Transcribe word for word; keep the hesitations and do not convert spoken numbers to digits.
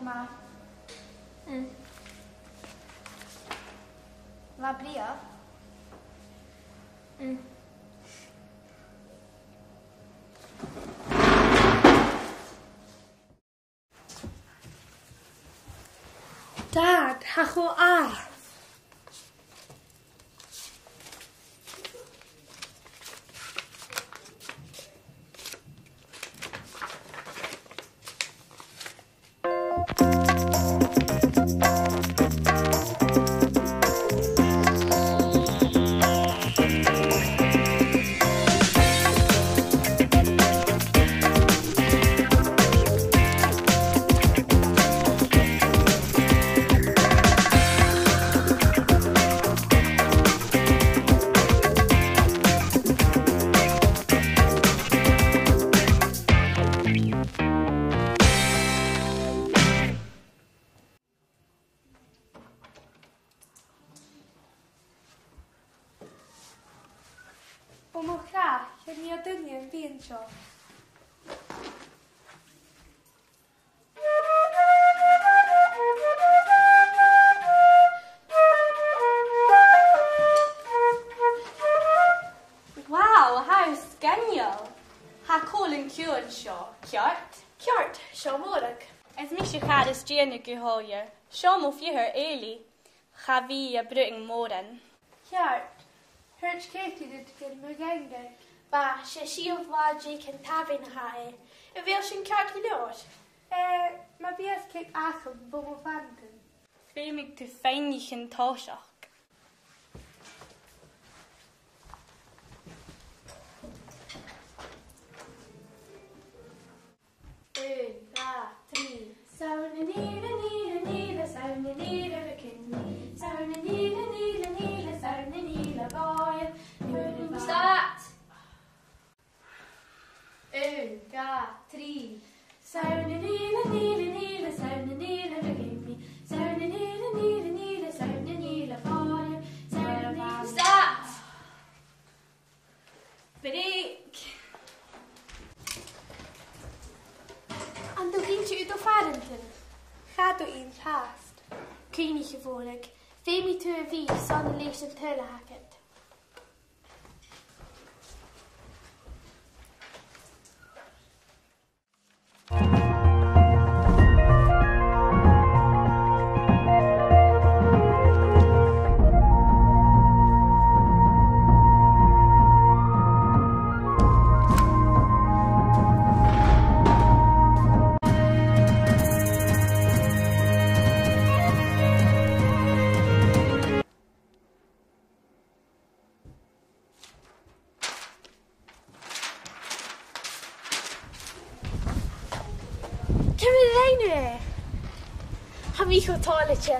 Math. Mm. Latha brèagha. Mm. Dad, tha e cho àrd. O mo chreach, chan eil duine a' bhith an seo. Wow, tha thu sgoinneil! Tha còmhlan ciùin seo, ceart? Ceart, seo Mòrag. Is mise Carys Diana gu h-òigridh. Seo mo phiuthar Eilidh. Cha bhi i a' bruidhinn mòran. Ceart. Thuirt Katie riut gun do dh'fhan i. Bha, 's e siathamh latha Diciadain a tha e. A bheil sin ceart gu leòr? Eh, ma bhios cèic agam, bidh mi a' faighinn. Feumaidh tu faighinn an toiseach. Aon, dhà, trì. Saoirse na Nìle, Nìle, Nìle, saoirse na Nìle, le cinne. Saoirse na Nìle, Nìle, Nìle, saoirse na Nìle, bòidheach. Start! Aon, dhà, trì. Saoirse na Nìle, Nìle, Nìle, saoirse na Nìle, le cinne. Saoirse na Nìle, Nìle, Nìle, saoirse na Nìle, bòidheach. Saoirse na Nìle. Start! Break! An do dh'innis thu do phàrantan? Cha do dh'innis. Cuimhnich, a Mhòrag, feumaidh tu a bhith sona leis an tuilleadh agad. Ciamar a rinn thu e? Tha mi cho toilichte.